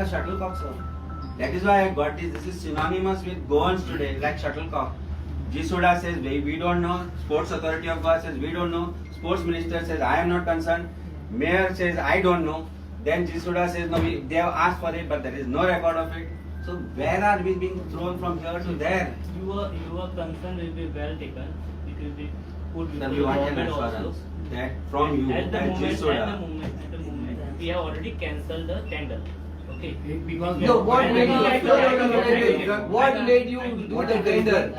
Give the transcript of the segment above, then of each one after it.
like a shuttlecock, sir. That is why I got this. This is synonymous with Goans today, like shuttlecock. GSUDA says we don't know. Sports Authority of Goa says we don't know. Sports Minister says I am not concerned. Mayor says I don't know. Then GSUDA says no, they have asked for it, but there is no record of it. So where are we being thrown from here to there? Your concern will be well taken. It will be put Sir, before we the want an government also. assurance that from you, At the that moment, at the GSUDA. moment, at the moment, we have already cancelled the tender. Okay. Because No, what made you, no, no, no, no, wait, wait. What made you do the tender?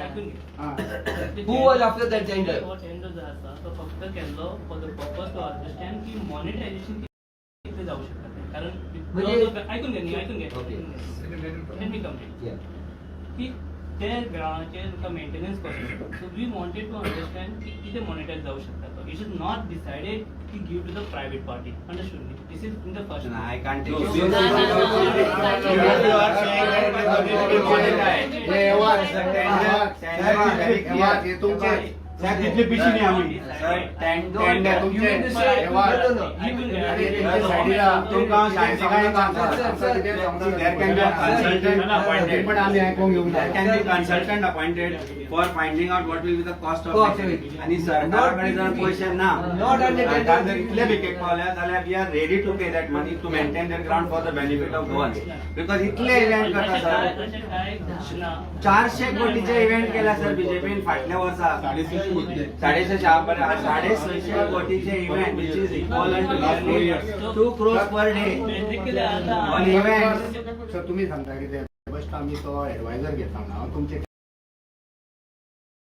Who was after that tender? हो tender जो आसा तो फक्त केल्लो for the purpose to understand की monetisation कितले जावं शकता तें. कारण म्हणजे- आयकून घे न्ही, आयकून घे. Okay. Let me complete. Yeah. की ते ग्राउंडाचेर तुका maintenance cost, so we wanted to understand की कितें मॉनिटायज जावं शकता तो. It is not decided की give to the private party, understood न्ही? This is in the first. No, I can't take No, it. since You are saying that it is to be monetized. हे वाच, The tender, tender is very हे वाच, हे clear. तुमचे Sir, इतले पिशी न्ही आमी. Sir, No, tender. you mean to say, हे वाच. no, no, no. You- अरे, तुमच्या सायडीला तुमकां हांव शांतीकायेन सांगता. Sir, sir, See, there can be a consultant appointed. पण आमी आयकूंक घेवंक There ना. can be consultant appointed for finding out what will be the cost of Cost of it. it. आणि सरकारा कडेन जर पयशे ना, Not under सरकार tender. जर इतले बेगीन पावल्या जाल्यार we are ready to pay that money to maintain that ground for the benefit of Goans. Because इतले इव्हेंट करता सर, अशें कांय ना. 400 कोटीचे इव्हेंट केला सर बीजेपीन फाटल्या वर्सा. 650 कोटीचे event, which is equivalent to 2 crores per day Basically आता on event. Sir तुम्ही सांगता कितें फर्स्ट आमी तो एडवायझर घेतला ना तुमचे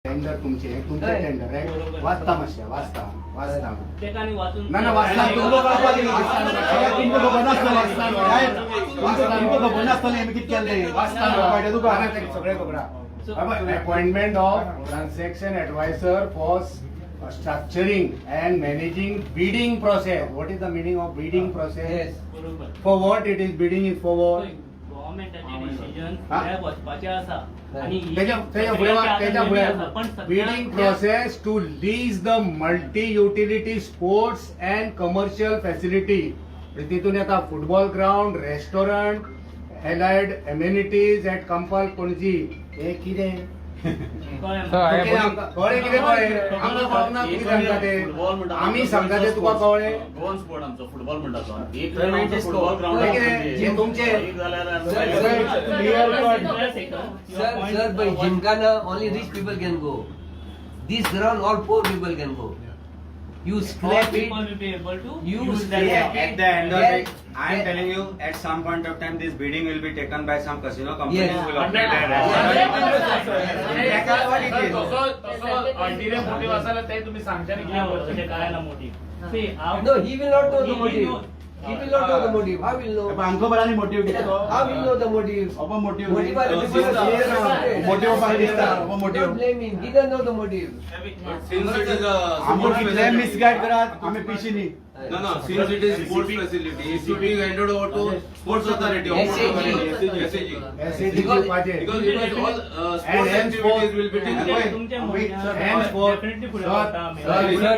टेंडर तुमचे तुमचे हय. टेंडर रायट बरोबर. वाचता मातशें वाचता वाचता तेका आनी वाचून ना ना वाचता तुमकां कळपाक जाय. तुमकां खबर नासतलें. साहेब, तुमकां खबर नासतलें आमी कितें केल्लें. वाचता कळटा तुका. सगळें खबर appointment of transaction advisor for structuring and managing bidding process. What is the meaning of bidding process? Yes. बरोबर. For what it is bidding is for what? गव्हर्मेंटाचे डिसिजन हा? फुडें वचपाचे आसा आनी ही त्याच्या त्याच्या फुडें त्याच्या आसा, पण फुडें सध्या bidding process to lease the multi utility sports and commercial facility. तितून येता football ground, restaurant, allied amenities at Campal Panaji. हे कितें कळ्ळें कळ्ळें कितें कळ्ळें आमकां कळना कितें सांगता ते आमी सांगता ते तुका कळ्ळें. गोवन स्पोर्ट आमचो फुटबॉल म्हणटा तो एक तर म्हणजे फुटबॉल ग्राउंड हे कितें हे तुमचे एक जाल्यार Sir, sir, by Gymkhana, only rich people can go. This ground, all poor people can go. You scrap it, people will be able to You use that scrap ground. it. At the end of Then- it, I am telling you, at some point of time, this bidding will be taken by some casino company Yes. who will operate their restaurant. That's what it is. तसो तसो अल्टिरियर motive आसा ते तुम्ही सांगच्या न्ही ना, कितें तशें काय ना मोटिव्ह. See, हांव- No, he will not know the He- he motive. knows. He will not know the motive. How will know? पण आमकां बरं आनी मोटिव्ह कितें तो? How will know the motive? opo motive. Motive are the people who Motive opo दिसता, opo motive. Don't blame him. He doesn't know the motive. Since it is a आमकां कितलें misguide करात आमी पिशी न्ही. No, no, since it is sports facility, it should be handed over to Sports Authority of SAG. SAG. SAG दिवपाचें. Because it is all And sports henceforth- activities will be taken. तुमच्या- तुमच्या म्हणण्यान Henceforth- definitely फुडें Sir, वता आमी. sir, फुडें sir, तुमच्या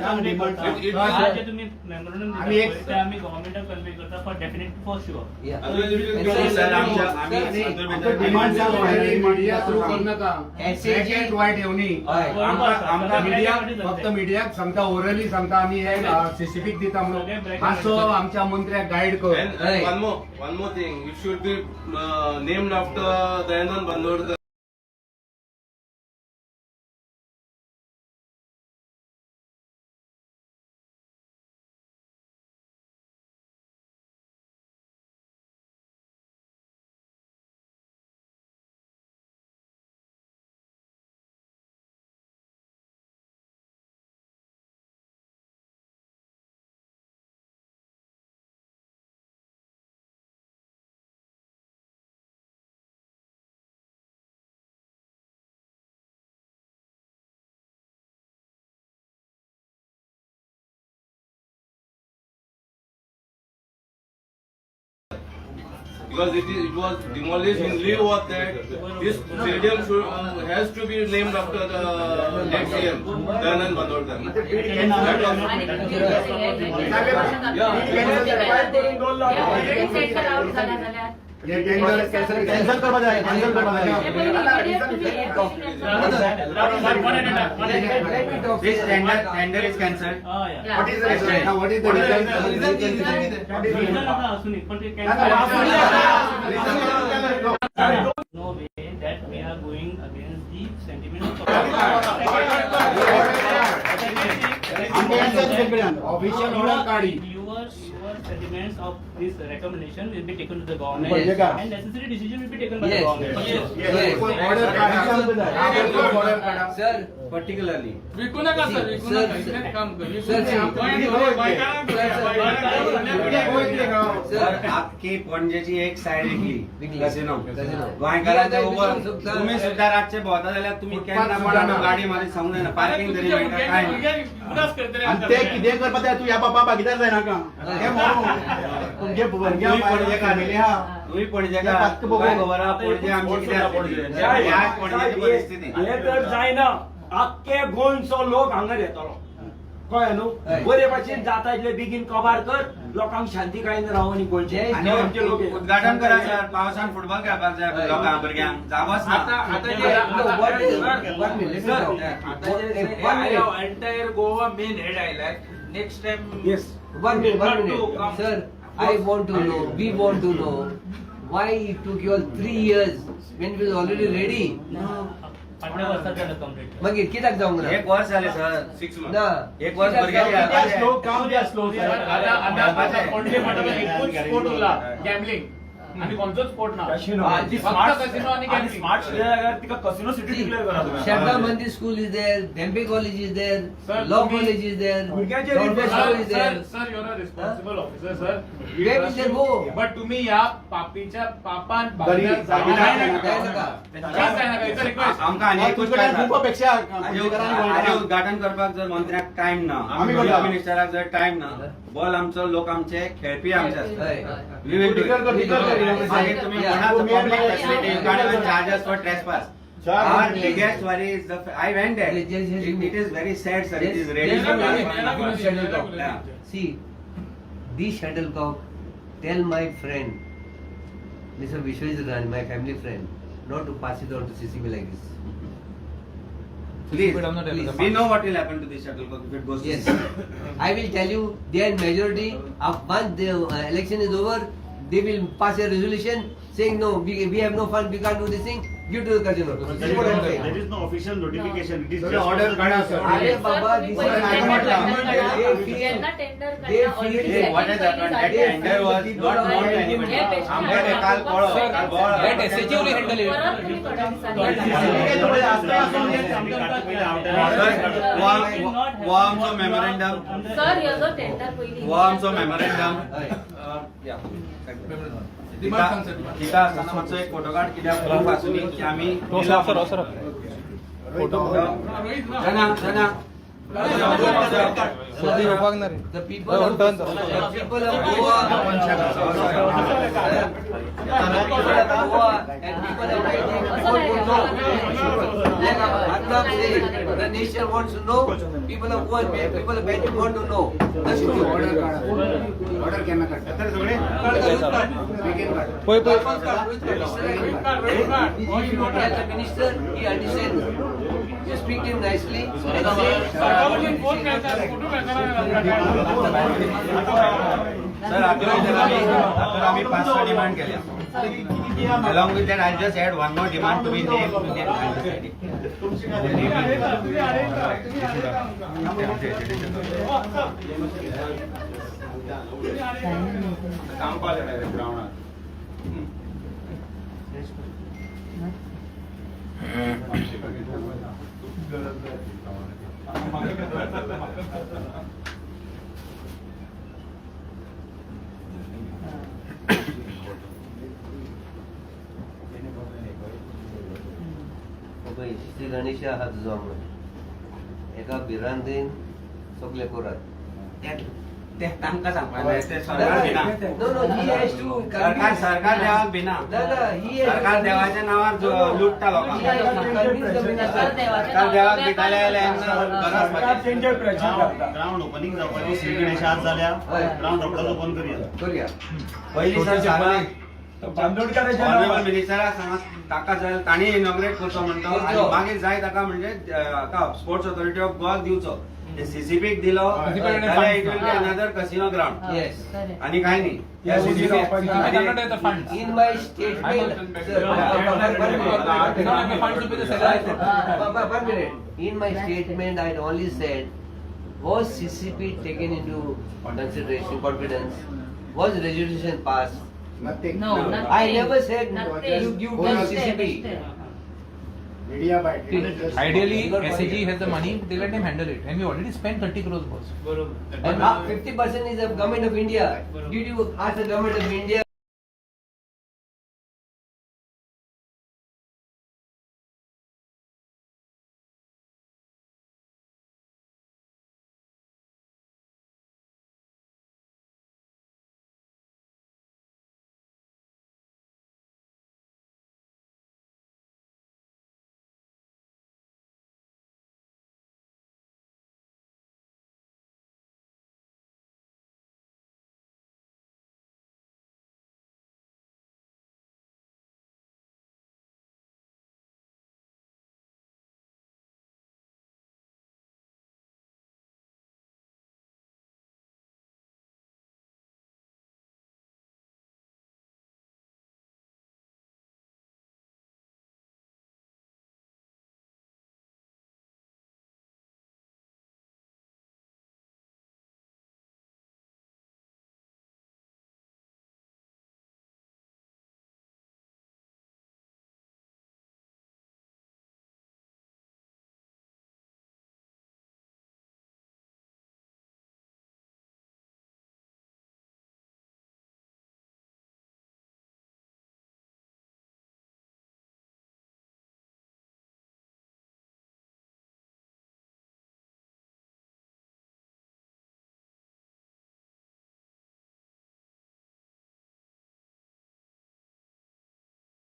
sir, जे तुम्ही memorandum आम्ही दिता एक- पळय, ते आमी गव्हर्मेंटाक कन्वे करता for definite for sure. Yeah. Otherwise it will And become sir, Sir, आमच्या sir, आम्ही sir, अतुल डिमांड बेताल- सांग. मिडिया थ्रू करनाका. SAG. Black and white येवनी. हय. आमकां मिडिया फक्त मिडियाक सांगता, ओरली सांगता आमी हे सीसीपीक दिता म्हणून मातसो आमच्या मंत्र्याक गायड कर. And Right. one more thing, it should be named after Dayanand Bandodkar. Because it was demolished in lieu of that. This stadium has to be named after the late CM, Dayanand Bandodkar. हे tender cancel करपा जाय, cancel करपा जाय. Let me talk. This tender is cancelled. हय. What is the reason? What is the reason? Reason कितें? Reason कितें? Reason आतां आसूं न्ही, पण ते ना, no way that we are going against the sentiment of official order काढी. Your sentiments of this recommendation will be taken to the government Yes. and necessary decision will be taken by the Yes. government. Yes. Yes. Order काढा, order काढा. Sir, particularly. विकू नका sir, विकू Sir, नका. इतलेंच काम कर. विकू Sir, नका. see. गोंयांत गोंयकारांक Sir. तर आख्खी पणजेची एक सायड विकली विकली. कसिनो. Casino. गोंयकारांच्या विकू उबर शकता. तुम्ही सुद्धा रातचे भोंवता जाल्यार तुम्ही फुटपाथ केन्ना सुद्धा कोणाक ना. गाडी मारीत सांगूंक जायना, पार्किंग तरी मेळटा काय ना. भुरग्यांक उदास करतले. आनी ते कितें करपा ते तूं ह्या बाबा भागीदार जायनाका. ते मोरू तुमगे भुरग्यां तुम्ही पणजेकार. फॅमिली आहा. तुम्ही पणजेकार, त्या पातक तुका बघू. खबर आहा पणजे आमची कितें आसली. ह्या पणजेची परिस्थिती. हे तर जायना, आख्खे गोंयचो लोक हांगा येतलो, कळ्ळें न्हू? हय. बरे भाशेन जाता इतले बेगीन कबार कर, लोकांक शांतीकायेन रावूं न्ही गोंयचे. जय आनी आमचे लोक उद्घाटन करा सर, पावसान फुटबॉल खेळपाक जाय हय. लोकांक, भुरग्यांक जागोच ना. आता आता जे No, what is, one minute, let me talk. आता जे One minute. Entire Goa main head आयलाय next time. Yes. One minute, one Not to minute. come. Sir, I want to know, we want to know, why it took you all 3 years when it was already ready? फाटल्या वर्सात जालं complete. मागीर कित्याक जावंक ना? एक वर्स जालें सर. 6 months. ना. एक वर्स कित्याक भुरगे जावंक ना? खेळपाचे. स्लो काम द्या, स्लो. आता आता आता पणजे म्हणटा एकूच स्पोर्ट उरला, गॅमलिंग. आनी खंयचोच स्पोर्ट ना. कसिनो. फक्त कसिनो आनी गॅमलिंग. स्मार्ट जाल्यार तिका कसिनो सिटी See, declare करा तुम्ही. Sharda Mandir School is there, Dhempe College is there, Sir, Law तुम्ही- College is there, भुरग्यांचे Don Bosco sir is there. Sir, your are responsible officer sir. Where will they go? But तुम्ही या पापीच्या पापान गरीब, भागीदार जाय जायनाका. नाका. प्लीज जायनाका. It's a request. आमकां आनी एकूच तुमच्या काय खूप अपेक्षा आनी पणजेकारांक. उद्घाटन करपाक जर मंत्र्याक टायम ना, आमी करता. मिनिस्टराक जर टायम ना, बॉल आमचो, लोक आमचे, खेळपी आमचे आसता. हय. We will do declare कर, डिक्लेअर कर. मागीर तुम्ही Yeah. कोणाचो public facility, you can't even charge us for trespass. Sir, Our biggest worry is the I went there. Yes, yes, yes. It is very sad, sir. It Yes. is really Yes. sad. Shuttlecock. Yeah. See, this shuttlecock, tell my friend, Mr. Vishwajit Rani, my family friend, not to pass it on to CCB like this. Please, Please. we know what will happen to this shuttlecock if it goes to Yes. I will tell you, they are in majority. Once the election is over, they will pass a resolution saying, no, we have no fund, we can't do this thing, give to the casino. This is what I am saying. There is no official notification. It is Sir, just order काढा sir. Arey Baba, this is they feel, they feel Hey, what has happened? That tender was not known to anybody. आमकां ते काल कळ्ळो, काल बोळ. Sir, हो आमचो memorandum. Sir, ह्यो tender पयलीं हो आमचो memorandum. हय. दिता आसतना मातसो एक फोटो काड, कित्याक प्रूफ आसूं न्ही की आमी दिला. जना जना. The people of, the people of Goa, the people of Goa and people of Haiti want to know. Like Arnab said, the nation wants to know, people of Goa and people of Haiti want to know. That's true. Order काढा, order केन्ना काडटा? बेगीन काड. If you tell the minister, he understands. You speak to him nicely and say, सकाळपासून phone मेळटा, photo मेळटा. Sir, हातूंत आमी पांच स डिमांड केल्या. Along with that, I'll just add one more demand to be named to the understanding. तुम्ही अरे काम कॉल ग्राउंडार. पळय, श्री गणेशा आहा तुजो आंगण एका भिरांतेन सगळे कोरात. ते तांकां सांगपाक जाय, ते सरकार भिना. No, no, he has to सरकार सरकार देवाक भिना. ना, ना, he has to सरकार देवाच्या नावार लुटता लोकांक. He has to convince the minister. सरकार देवाक भिताले जाल्यार गरज पडटा. ग्राउंड ओपनिंग जावपाची श्री गणेश आज जाल्या, ग्राउंड रोखडोच ओपन करूया. करूया. पयलीं सर ऑनरेबल मिनिस्टराक सांगा, ताका जाय तांणी इनॉग्रेट करचो म्हणतो आनी मागीर जाय ताका म्हणजे स्पोर्ट्स ऑथॉरिटी ऑफ गोवाक दिवचो. सीसीपीक दिलो जाल्यार it will be another casino ground. Yes. आनी काय न्ही. In my statement, sir, one minute. In my statement, I had only said, was CCP taken into consideration, confidence? Was resolution passed? Nothing. No, nothing. I never said Nothing. you give to Nothing. CCP. Media by Ideally, SAG has the money, they let them handle it. And we already spent 30 crores, boss. बरोबर. And 50% is of government of India. Did you ask the government of India?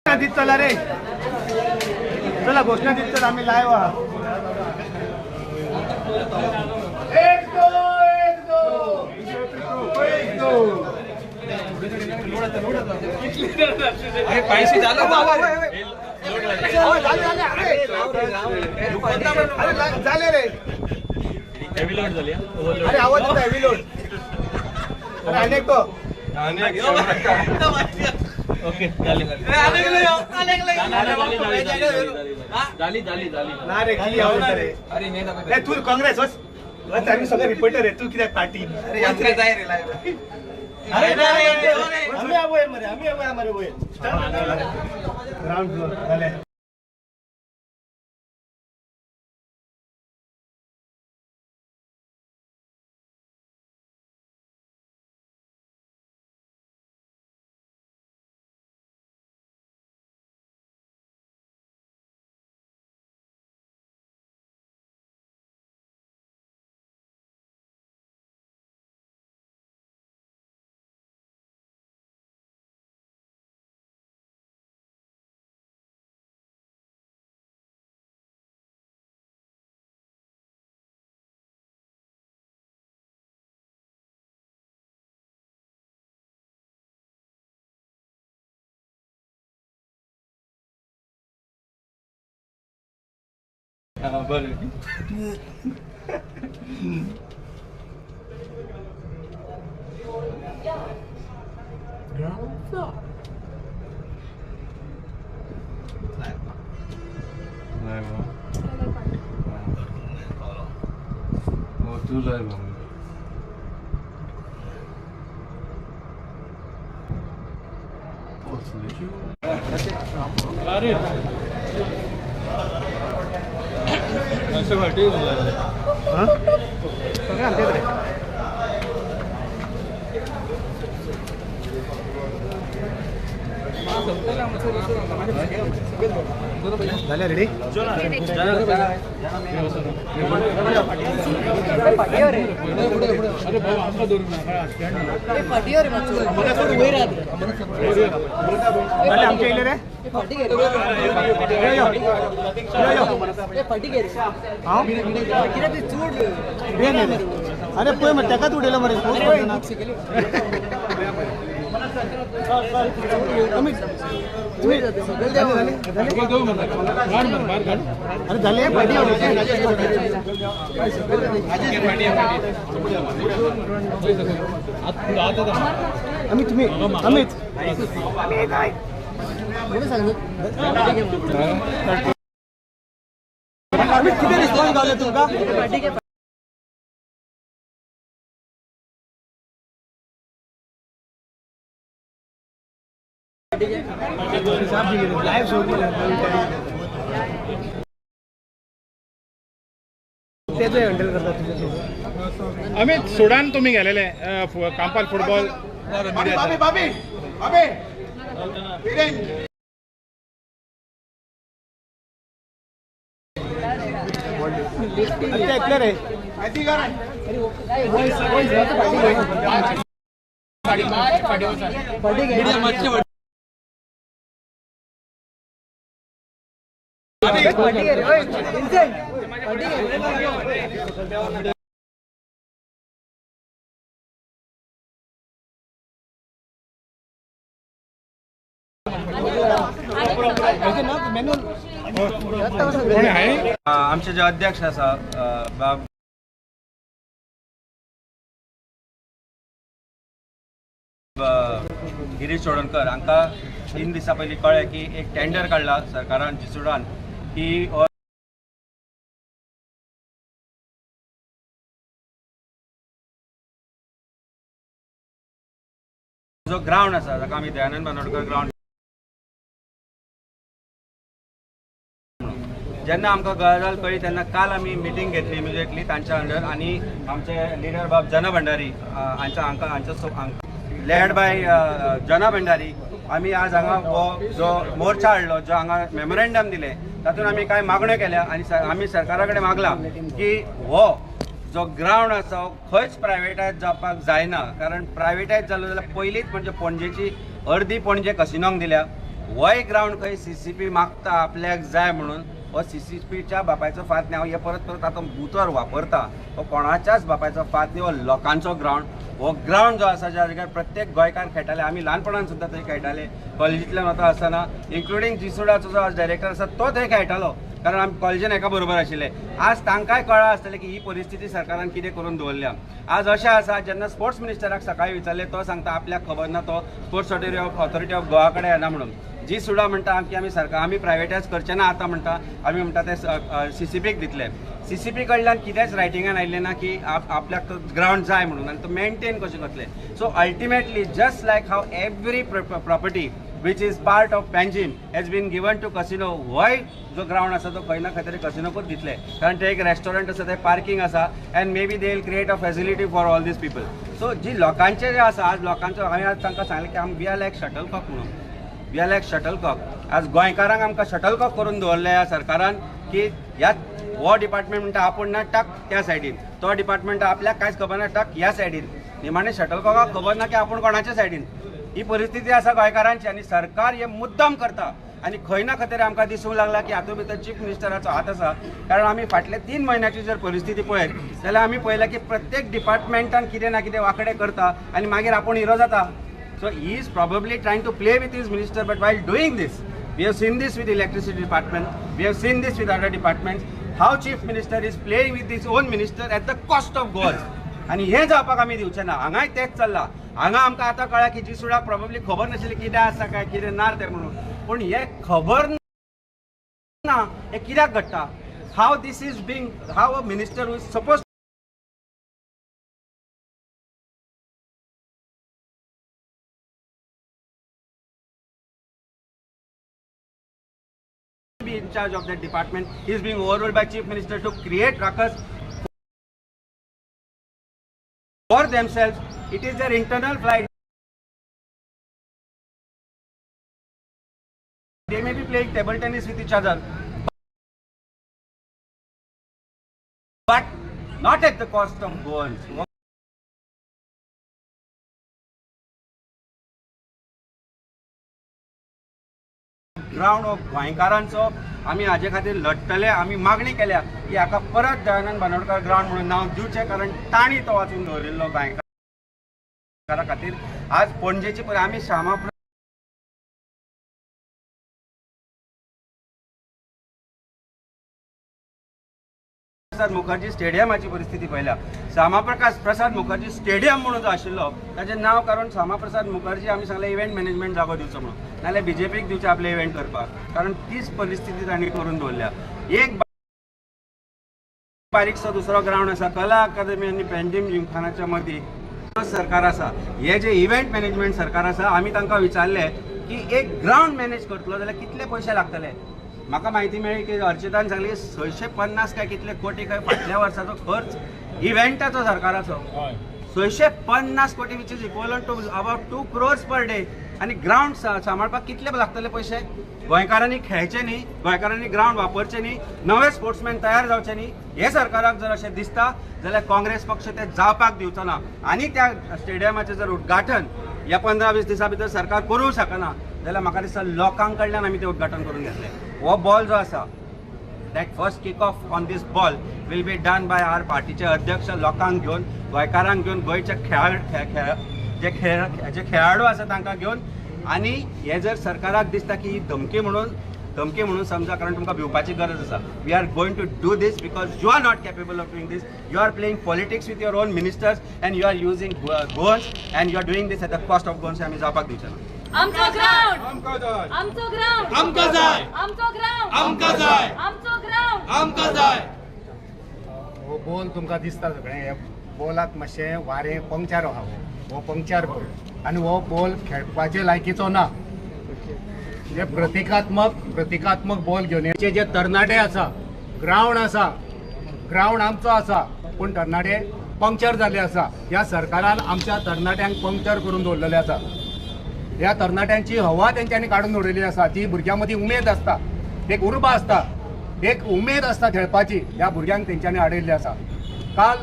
दीत चला रे, चला घोषणा दीत चला, आम्ही live आहात. एक दो, एक दो, एक दो. पैसे झालं. अरे झाले रे, अरे आवाज येतो हेवी लोड. अरे अनेक तो ओके, झाली झाली झाली. ना रे, किती आवाज रे. अरे तू काँग्रेस वच वच, आम्ही सगळे रिपोर्टर आहे, तू कित्याक पार्टी? अरे आम्ही वयर मरे, आम्ही वयर मरे, वयर ग्राउंड फ्लोर झाले. झाले रेडी. आमच्या इले रे. अरे पळय मरे तेकाच उडयलो मरे. अरे झाले. अमित तुम्ही अमित अमित किती रिस्पॉन्स गावले तुमका? अमित सुडान तुम्ही गेलेले कांपाल फुटबॉल. ऐकलं रे. कोण आहे? आमचे जे अध्यक्ष आसा बाब गिरीश चोडणकर हांकां 3 दिसां पयलीं कळ्ळें की एक टेंडर काडला सरकारान जिसुडान की हो जो ग्रावंड आसा ताका आमी दयानंद बांदोडकर ग्रावंड. जेन्ना आमकां गजाल कळ्ळी तेन्ना काल आमी मिटींग घेतली इमिजिएटली तांच्या अंडर आनी आमचे लिडर बाब जना भंडारी हांच्या हांकां हांच्या लेड बाय जना भंडारी आमी आज हांगा हो जो मोर्चा हाडलो, जो हांगा मेमोरेंडम दिलें तातूंत आमी कांय मागण्यो केल्या आनी आमी सरकारा कडेन मागला की हो जो ग्रावंड आसा खंयच प्रायवेटायज जावपाक जायना, कारण प्रायवेटायज जालो जाल्यार पयलींच म्हणजे पणजेची अर्दी पणजे कसिनोंक दिल्या. होय ग्रावंड खंय सीसीपी मागता आपल्याक जाय म्हणून, हो सीसीपीच्या बापायचो फात न्ही. हांव हे परत परत आतां उतर वापरता, हो कोणाच्याच बापायचो फात न्ही, हो लोकांचो ग्रावंड. हो ग्रावंड जो आसा ज्या जाग्यार प्रत्येक गोंयकार खेळटाले, आमी ल्हानपणान सुद्दां थंय खेळटाले कॉलेजींतल्यान वता आसतना, इन्क्लुडींग जिसोडाचो जो आज डायरेक्टर आसा तो थंय खेळटालो, कारण आमी कॉलेजीन एका बरोबर आशिल्ले. आज तांकांय कळ्ळां आसतलें की ही परिस्थिती सरकारान कितें करून दवरल्या. आज अशें आसा जेन्ना स्पोर्ट्स मिनिस्टराक सकाळीं विचारलें तो सांगता आपल्याक खबर ना, तो स्पोर्ट्स ऑथॉरिटी ऑफ गोवा कडेन येना म्हणून. जी सुडा म्हणटा की आमी सरकार आमी प्रायवेटायज करचे ना आतां म्हणटा, आमी म्हणटा ते सीसीपीक दितले. सीसीपी कडल्यान कितेंच रायटिंगान आयिल्लें ना की आपल्याक तो ग्रावंड जाय म्हणून आनी तो मेनटेन कशें करतले. So ultimately just like how every property which is part of Panjim has been given to casino, होय जो ग्रावंड आसा तो खंय ना खंय तरी कसिनोकूच दितले, कारण ते एक रेस्टॉरंट आसा, ते पार्किंग आसा and maybe they will create a facility for all these people. So जी लोकांचे जे आसा आज लोकांचो हांवें आज तांकां सांगलें की आमी we are like shuttlecock म्हणून, we are like shuttlecock. आज गोंयकारांक आमकां शटलकॉक करून दवरले ह्या सरकारान की ह्या हो डिपार्टमेंट म्हणटा आपूण ना टक त्या सायडीन, तो डिपार्टमेंट आपल्याक कांयच खबर ना टक ह्या सायडीन, निमाणें शटलकॉकाक खबर ना की आपूण कोणाच्या सायडीन. ही परिस्थिती आसा गोंयकारांची आनी सरकार हे मुद्दम करता आनी खंय ना खंय तरी आमकां दिसूंक लागला की हातूंत भितर चीफ मिनिस्टराचो हात आसा, कारण आमी फाटले 3 म्हयन्याची जर परिस्थिती पळयत जाल्यार आमी पळयलां की प्रत्येक डिपार्टमेंटान कितें ना कितें वांकडे करता आनी मागीर आपूण हिरो जाता. So he is probably trying to play with his minister, but while doing this we have seen this with electricity department, we have seen this with other departments, how chief minister is playing with his own minister at the cost of Goa. आनी हें जावपाक आमी दिवचें ना. हांगाय तेंच चल्लां. हांगा आमकां आतां कळ्ळां की जिसुडाक प्रोबेबली खबर नाशिल्लें कितें आसा काय कितें ना तें म्हणून, पूण हें खबर ना हें कित्याक घडटा? How this is being, how a minister who is suppose be in charge of that department, he is being overruled by chief minister to create ruckus for themselves. It is their internal fight. They may be playing table tennis with each other, but not at the cost of Goans. Ground हो गोंयकारांचो, आमी हाजे खातीर लडटले. आमी मागणी केल्या की हाका परत दयानंद बांदोडकर ग्रावंड म्हणून नांव दिवचें, कारण तांणी तो वाचून दवरिल्लो गोंयकारा खातीर. आज पणजेची पळय आमी श्यामा प्रसाद मुखर्जी स्टेडियमाची परिस्थिती पळयल्या. श्यामा प्रसाद मुखर्जी स्टेडियम म्हणून जो आशिल्लो ताचें नांव काडून श्यामा प्रसाद मुखर्जी आमी सांगलें इव्हेंट मॅनेजमेंट जागो दिवचो म्हणून, नाल्यार बीजेपीक दिवचें आपले इव्हेंट करपाक, कारण तीच परिस्थिती तांणी करून दवरल्या. एक बारीकसो दुसरो ग्रावंड आसा कला अकादमी आनी पेंजीम जिमखानाच्या मदीं सरकार आसा. हे जे इव्हेंट मॅनेजमेंट सरकार आसा, आमी तांकां विचारलें की एक ग्रावंड मॅनेज करतलो जाल्यार कितले पयशे लागतले. म्हाका म्हायती मेळ्ळी की अर्चितान सांगली 650 काय कितले कोटी काय फाटल्या वर्साचो खर्च इव्हेंटाचो सरकाराचो 650 कोटी, which is equivalent to about 2 crores per day. आनी ग्रावंड सांबाळपाक कितले लागतले पयशे? गोंयकारांनी खेळचे न्ही, गोंयकारांनी ग्रावंड वापरचे न्ही, नवे स्पोर्ट्समॅन तयार जावचे न्ही, हे सरकाराक जर अशें दिसता जाल्यार काँग्रेस पक्ष ते जावपाक दिवचो ना. आनी त्या स्टेडियमाचें जर उद्घाटन ह्या 15-20 दिसां भितर सरकार करूंक शकना जाल्यार म्हाका दिसता लोकां कडल्यान आमी तें उद्घाटन करून घेतलें. हो बॉल जो आसा, that first kick off on this ball will be done by our पार्टीचे अध्यक्ष, लोकांक घेवन, गोंयकारांक घेवन, गोंयचे जे खेळाडू आसा तांकां घेवन. आनी हे जर सरकाराक दिसता की ही धमकी म्हणून समजा, कारण तुमकां भिवपाची गरज आसा. We are going to do this because you are not capable of doing this. You are playing politics with your own ministers and you are using Goans and you are doing this at the cost of Goans. आमी जावपाक दिवचे ना. आमचो ground, आमचो ground, आमकां जाय, आमचो ground, आमकां जाय, आमचो ग्रावंड, आमकां जाय. हो बॉल तुमकां दिसता सगळें, हे बॉलाक मातशें वारें पंक्चर आहा, हो पंक्चर बॉल आनी हो बॉल खेळपाचे लायकीचो ना. जे प्रतिकात्मक बॉल घेवन येचे जे तरणाटे आसा, ग्रावंड आसा, ग्रावंड आमचो आसा, पूण तरणाटे पंक्चर जाल्ले आसा. ह्या सरकारान आमच्या तरणाट्यांक पंक्चर करून दवरलेले आसा. ह्या तरणाट्यांची हवा तेंच्यांनी काडून उडयली आसा. जी भुरग्यां मदीं उमेद आसता, एक उर्बा आसता, एक उमेद आसता खेळपाची, ह्या भुरग्यांक तेंच्यांनी आडयल्ली आसा. काल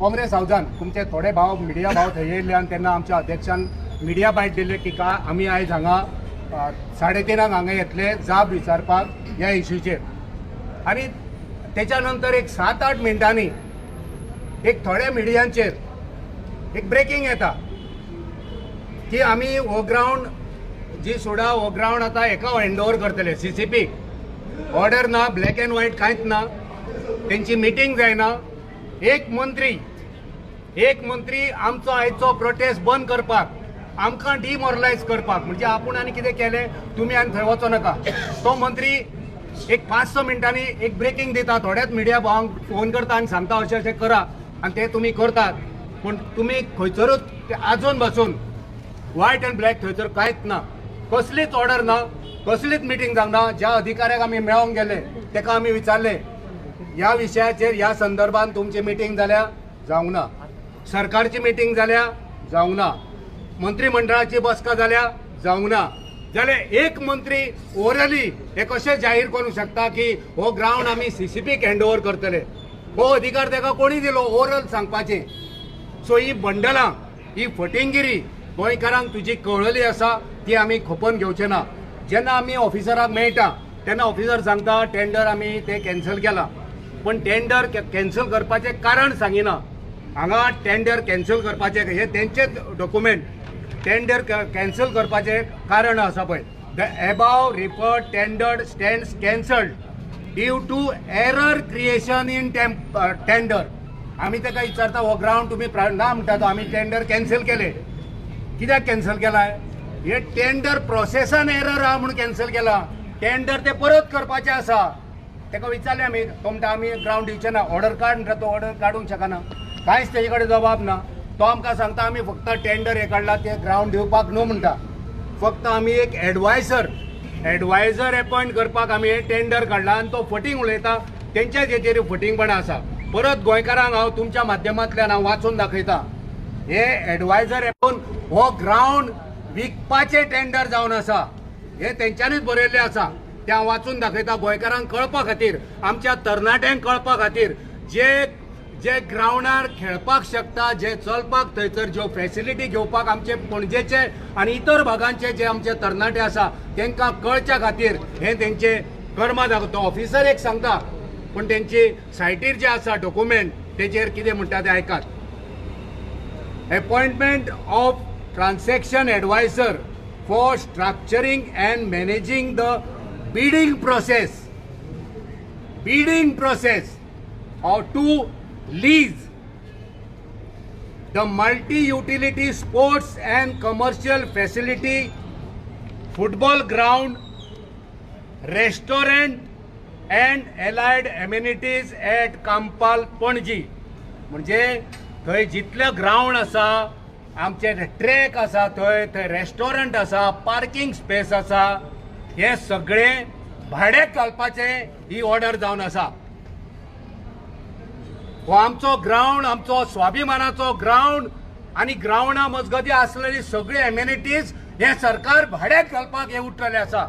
काँग्रेस हावजान तुमचे थोडे भाव मिडिया भाव थंय येयल्ले आनी तेन्ना आमच्या अध्यक्षान मिडिया बायट दिल्ले की का आमी आयज हांगा 3:30 हांगा येतले जाब विचारपाक ह्या इश्यूचेर. आनी तेच्या नंतर एक 7-8 मिनटांनी एक थोड्या मिडियांचेर एक ब्रेकींग येता की आमी हो ग्रावंड जी सोडा हो ग्रावंड आतां हेका हँड ओवर करतले. CCP order ना, ब्लॅक एंड व्हायट कांयच ना, तेंची मिटींग जायना. एक मंत्री आमचो आयचो प्रोटेस्ट बंद करपाक, आमकां डिमोरलायज करपाक, म्हणजे आपूण आनी कितें केलें तुमी आनी थंय वचो नाका. तो मंत्री एक 5-6 मिनटांनी एक ब्रेकींग दिता, थोड्याच मिडिया भावांक फोन करता आनी सांगता अशें अशें करा आनी ते तुमी करतात. पूण तुमी खंयसरूच आजून बसून व्हायट अँड ब्लॅक थंयसर कांयच ना, कसलीच ऑर्डर ना, कसलीच मिटींग जावंक ना. ज्या अधिकाऱ्याक आमी मेळोंक गेले तेका आमी विचारले ह्या विशयाचेर, ह्या संदर्भान तुमची मिटींग जाल्या? जावंक ना. सरकारची मिटींग जाल्या? जावंक ना. मंत्रीमंडळाची बसका जाल्या? जावंक ना. जाल्यार एक मंत्री ओरली हे कशें जाहीर करूंक शकता की हो ग्रावंड आमी CCPक हँड ओवर करतले? हो अधिकार ताका कोणी दिलो ओरल सांगपाचें? सो ही बंडलां, ही फटिंगिरी गोंयकारांक तुजी कळ्ळली आसा, ती आमी खपोवन घेवचे ना. जेन्ना आमी ऑफिसराक मेळटा तेन्ना ऑफिसर सांगता टेंडर आमी ते कॅन्सल केला, पूण टेंडर कॅन्सल करपाचें कारण सांगिना. हांगा टेंडर कॅन्सल करपाचें हे तेंचेच डॉक्युमेंट, टेंडर कॅन्सल करपाचें कारण आसा पळय, the above referred tender stands cancelled due to error creation in tender. आमी ताका विचारता हो ग्रावंड तुमी ना म्हणटा तो आमी टेंडर कॅन्सल केले. कित्याक कॅन्सल केलाय? हे टेंडर प्रोसेसान एरर आहा म्हणून कॅन्सल केला. टेंडर ते परत करपाचें आसा. ताका विचारलें आमी, तो म्हणटा आमी ग्रावंड दिवचे ना, ऑर्डर काड म्हणटा, तो ऑर्डर काडूंक शकना, कांयच तेजे कडेन जबाब ना. तो आमकां सांगता आमी फक्त टेंडर हे काडला, ते ग्रावंड दिवपाक न्हू म्हणटा, फक्त आमी एक एडवायजर एपॉयंट करपाक आमी हे टेंडर काडला. आनी तो फटींग उलयता, तेंच्याच हेचेर फटींगपणां आसा. परत गोंयकारांक हांव तुमच्या माध्यमांतल्यान हांव वाचून दाखयता, हे एडवायजर एपोवन हो ग्रावंड विकपाचें टेंडर जावन आसा. हे तेंच्यांनीच बरयल्लें आसा, तें हांव वाचून दाखयता गोंयकारांक कळपा खातीर, आमच्या तरणाट्यांक कळपा खातीर, जे जे ग्रावंडार खेळपाक शकता, जे चलपाक थंयसर ज्यो फॅसिलिटी घेवपाक आमचे पणजेचे आनी इतर भागांचे जे आमचे तरणाटे आसा तांकां कळच्या खातीर हे तेंचे कर्मा दाखयता. ऑफिसर एक सांगता, पूण तेंची सायटीर जे आसा डॉक्युमेंट तेचेर कितें म्हणटा तें आयकात. Appointment of transaction advisor for structuring and managing the bidding process, bidding process or to lease the multi-utility sports and commercial facility, football ground, restaurant and allied amenities at Campal, Panaji. म्हणजे थंय जितले ground आसा, आमचे track आसा, थंय थंय restaurant आसा, parking space आसा, हे सगळें भाड्याक घालपाचें ही ऑर्डर जावन आसा. हो आमचो ग्रावंड, आमचो स्वाभिमानाचो ग्रावंड आनी ग्रावंडा मजगती आसलेली सगळी एमेनिटीज हे सरकार भाड्याक घालपाक हे उठलेले आसा.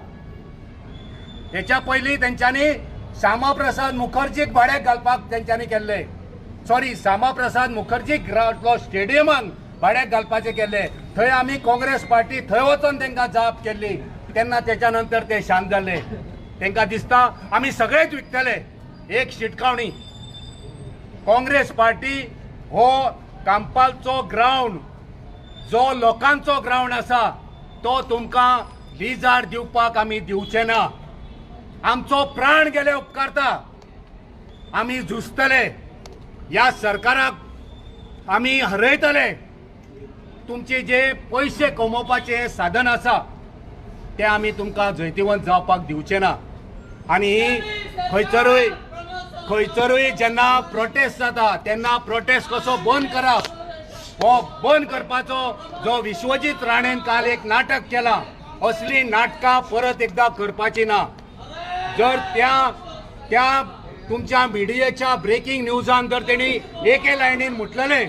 हेच्या पयलीं तेंच्यांनी श्यामाप्रसाद मुखर्जीक भाड्याक घालपाक तेंच्यांनी केल्ले, सॉरी श्यामाप्रसाद मुखर्जी स्टेडियमाक भाड्याक घालपाचें केल्ले. थंय आमी काँग्रेस पार्टी थंय वचोन तांकां जाप केल्ली, तेन्ना तेच्या नंतर ते शांत जाल्ले. तांकां दिसता आमी सगळेच विकतले. एक शिटकावणी, काँग्रेस पार्टी हो कांपालचो ग्रावंड जो लोकांचो ग्रावंड आसा तो तुमकां लिजार दिवपाक आमी दिवचे ना. आमचो प्राण गेले उपकारता, आमी झुजतले, ह्या सरकाराक आमी हरयतले. तुमचे जे पयशे कमोवपाचे साधन आसा ते आमी तुमकां जैतिवंत जावपाक दिवचे ना. आनी खंयसरूय खंयसरूय जेन्ना प्रोटेस्ट जाता तेन्ना प्रोटेस्ट कसो बंद करप, हो बंद करपाचो जो विश्वजीत राणेन काल एक नाटक केलां, असली नाटकां परत एकदां करपाची ना. जर त्या त्या तुमच्या मिडियाच्या ब्रेकिंग न्यूजान जर तेणी एके लायनीन म्हटलेलें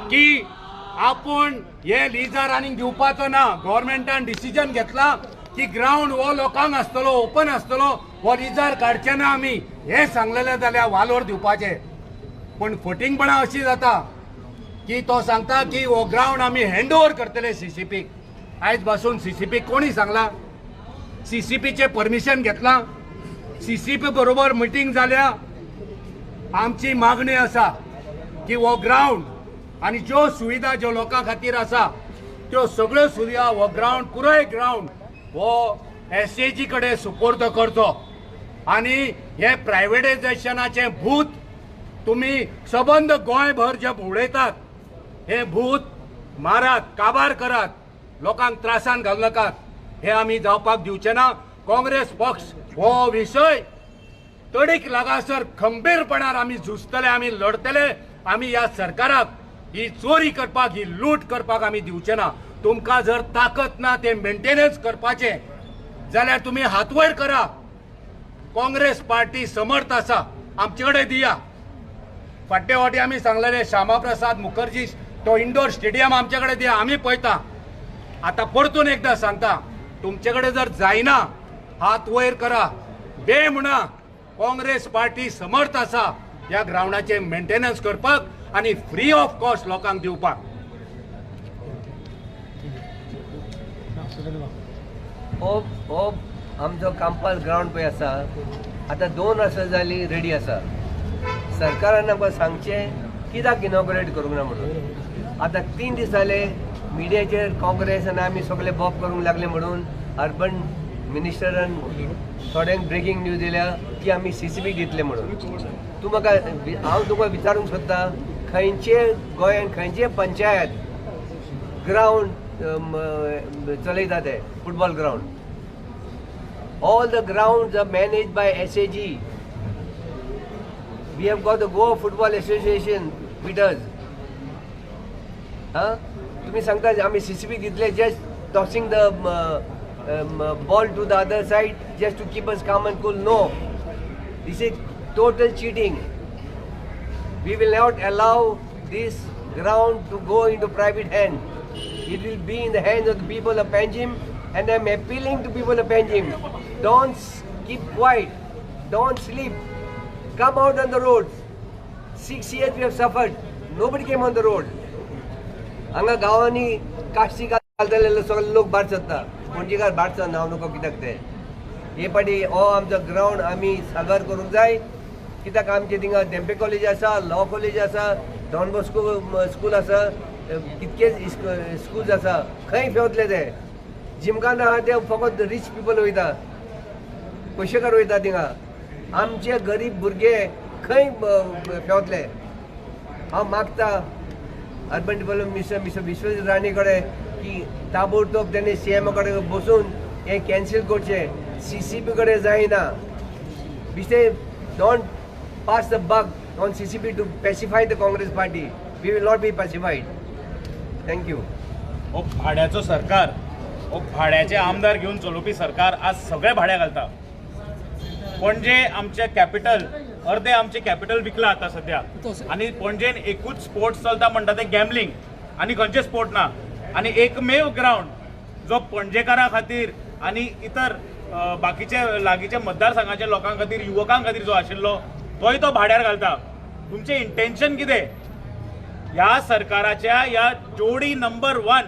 की आपूण हे लिजार आनीक दिवपाचो ना, गव्हर्मेंटान डिसिजन घेतला की ग्रावंड हो लोकांक आसतलो, ओपन आसतलो, हो लिजार काडचे ना आमी, हें सांगलेलें जाल्यार वालोर दिवपाचें. पूण फटींगपणां अशी जाता की तो सांगता की हो ग्रावंड आमी हँड ओवर करतले सीसीपीक. आयज पासून सीसीपीक कोणी सांगला? सीसीपीचें परमिशन घेतलां? सीसीपी बरोबर मिटींग जाल्या? आमची मागणी आसा की हो ग्रावंड आनी ज्यो सुविधा ज्यो लोकां खातीर आसा त्यो सगळ्यो सुविधा हो ग्रावंड, पुराय ग्रावंड हो एसएजी कडेन सुपोर्द करचो. आनी हे प्रायवेटायजेशनाचें भूत तुमी सबंद गोंयभर जे उडयतात हे भूत मारात, काबार करात, लोकांक त्रासान घालनाकात, हे आमी जावपाक दिवचे ना. काँग्रेस पक्ष हो विशय तडीक लागसर खंबीरपणान आमी झुजतले, आमी लढतले. आमी ह्या सरकाराक ही चोरी करपाक, ही लूट करपाक आमी दिवचे ना. तुमकां जर ताकत ना ते मेंटेनन्स करपाचें जाल्यार तुमी हात वयर करा. काँग्रेस पार्टी समर्थ आसा, आमचे कडेन दिया. फाटले फावटी आमी सांगलेले श्यामाप्रसाद मुखर्जी तो इंडोर स्टेडियम आमचे कडेन दिया, आमी पळयता. आतां परतून एकदां सांगता, तुमचे कडेन जर जायना हात वयर करा, बे म्हणा. काँग्रेस पार्टी समर्थ आसा ह्या ग्रावंडाचें मेंटेनन्स करपाक आनी फ्री ऑफ कॉस्ट लोकांक दिवपाक. हो आमचो कांपाल ग्रावंड पळय आसा, आतां 2 वर्सां जालीं रेडी आसा. सरकारान आमकां सांगचें कित्याक इनॉग्रेट करूंक ना म्हणून. आतां 3 दीस जाले मिडियाचेर काँग्रेस आनी आमी सगळे बॉब करूंक लागले म्हणून अर्बन मिनिस्टरान थोड्यांक ब्रेकिंग न्यूज दिल्या की आमी सीसीपी दितले म्हणून. तूं म्हाका, हांव तुका विचारूंक सोदता, खंयचे गोंयान खंयचे पंचायत ग्रावंड चलयता ते football ground? All the grounds are managed by SAG. We have got the Goa Football Association with us. हां, तुमी सांगता आमी सीसीपी दितले, just tossing the ball to the other side just to keep us calm and cool. No, this is total cheating. We will not allow this ground to go into private hand. It will be in the hands of the people of Panjim And I am appealing to people of Panjim, don't keep quiet, don't sleep, come out on the roads. 6 years we have suffered, nobody came on the road. हांगा गांवांनी काश्टी घालतले सगळे लोक भायर सरता, पणजेकार भायर सरना, हांव नको कित्याक ते. हे पाटी हो आमचो ग्रावंड आमी सागर करूंक जाय, कित्याक आमचे थिंगा धेंपे कॉलेज आसा, लॉ कॉलेज आसा, डॉन बॉस्को स्कूल आसा, कितकेच स्कूल्स आसा. खंय फेवतले ते? जिमखाना आहा ते फकत रिच पिपल वयता, पयशेकार वयता थिंगा. आमचे गरीब भुरगे खंय फेवतले? हांव मागता urban development minister mister Vishwajit Rane कडेन की ताबडतोब तेणे सीएमा कडेन बसून हें कॅन्सील करचें. सीसीबी कडेन जायना. बिश्टे don't pass the buck on CCB to pacify the Congress party. We will not be pacified. Thank you. हो भाड्याचो सरकार, हो भाड्याचे आमदार घेवन चलोवपी सरकार आज सगळे भाड्या घालता. पणजे आमचे कॅपिटल, अर्दे आमचे कॅपिटल विकला आतां सद्या, आनी पणजेन एकूच स्पोर्ट्स चलता म्हणटा ते गॅमलिंग, आनी खंयचे स्पोर्ट ना. आनी एकमेव ग्रावंड जो पणजेकारां खातीर आनी इतर बाकीचे लागींच्या मतदारसंघाच्या लोकां खातीर, युवकां खातीर जो आशिल्लो तोय तो भाड्यार घालता. तुमचें इंटेन्शन कितें? ह्या सरकाराच्या ह्या जोडी नंबर 1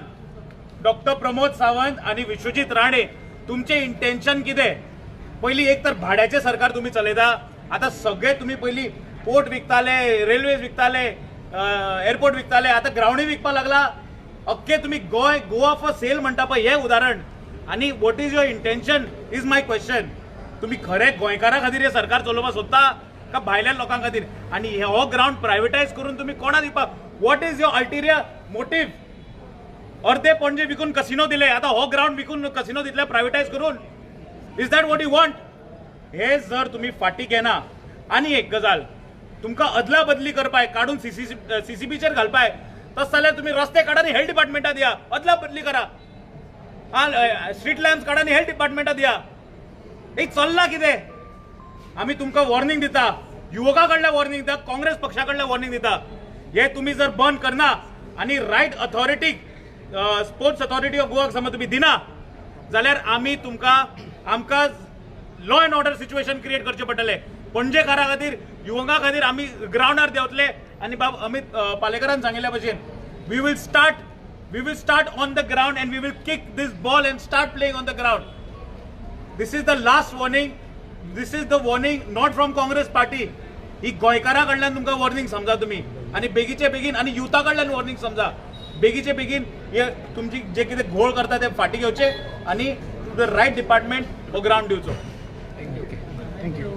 डॉक्टर प्रमोद सावंत आनी विश्वजीत राणे, तुमचें इंटेन्शन कितें? पयलीं एक तर भाड्याचें सरकार तुमी चलयता, आतां सगळे तुमी पयलीं पोर्ट विकताले, रेल्वेज विकताले, एअरपोर्ट विकताले, आतां ग्रावंडूय विकपाक लागला. अख्खे तुमी गोंय गोवा फॉर सेल म्हणटा पळय, हें उदाहरण. आनी what is your intention is my question. तुमी खरें गोंयकारां खातीर हें सरकार चलोवपाक सोदता का भायल्या लोकां खातीर? आनी हो ग्रावंड प्रायवेटायज करून तुमी कोणा दिवपाक? What is your ulterior motive? अर्धे पणजे विकून कसिनो दिले, आतां हो ग्रावंड विकून कसिनो दितले प्रायवेटायज करून? Is that what you want? हे जर तुमी फाटीं घेना, आनी एक गजाल तुमकां अदला बदली करपाय काडून सीसीबीचेर घालपाय, तस जाल्यार तुमी रस्ते काडा आनी हेल्थ डिपार्टमेंटा दिया, अदला बदली करा. स्ट्रीट लॅम्प्स काडा आनी हेल्थ डिपार्टमेंटा दिया. एक चल्लां कितें? आमी तुमकां वॉर्निंग दिता, युवकां कडल्यान वॉर्निंग दिता, काँग्रेस पक्षा कडल्यान वॉर्निंग दिता. हे तुमी जर बंद करना आनी रायट ऑथॉरिटीक, स्पोर्ट्स ऑथॉरिटी ऑफ गोवाक समज तुमी दिना जाल्यार आमी तुमकां, आमकां law and order situation create करचें पडटलें. पणजेकारां खातीर, युवकां खातीर आमी ग्रावंडार देंवतले. आनी बाब अमित पालेकरान सांगिल्ल्या भशेन we will start on the ground and we will kick this ball and start playing on the ground. This is the last warning. This is the warning not from Congress party. ही गोंयकारां कडल्यान तुमकां warning समजा तुमी, आनी बेगीचे बेगीन, आनी युथा कडल्यान warning समजा, बेगीचे बेगीन हे तुमची जे कितें घोळ करता ते फाटीं घेवचे आनी टू the right department हो ग्रावंड दिवचो. Thank you.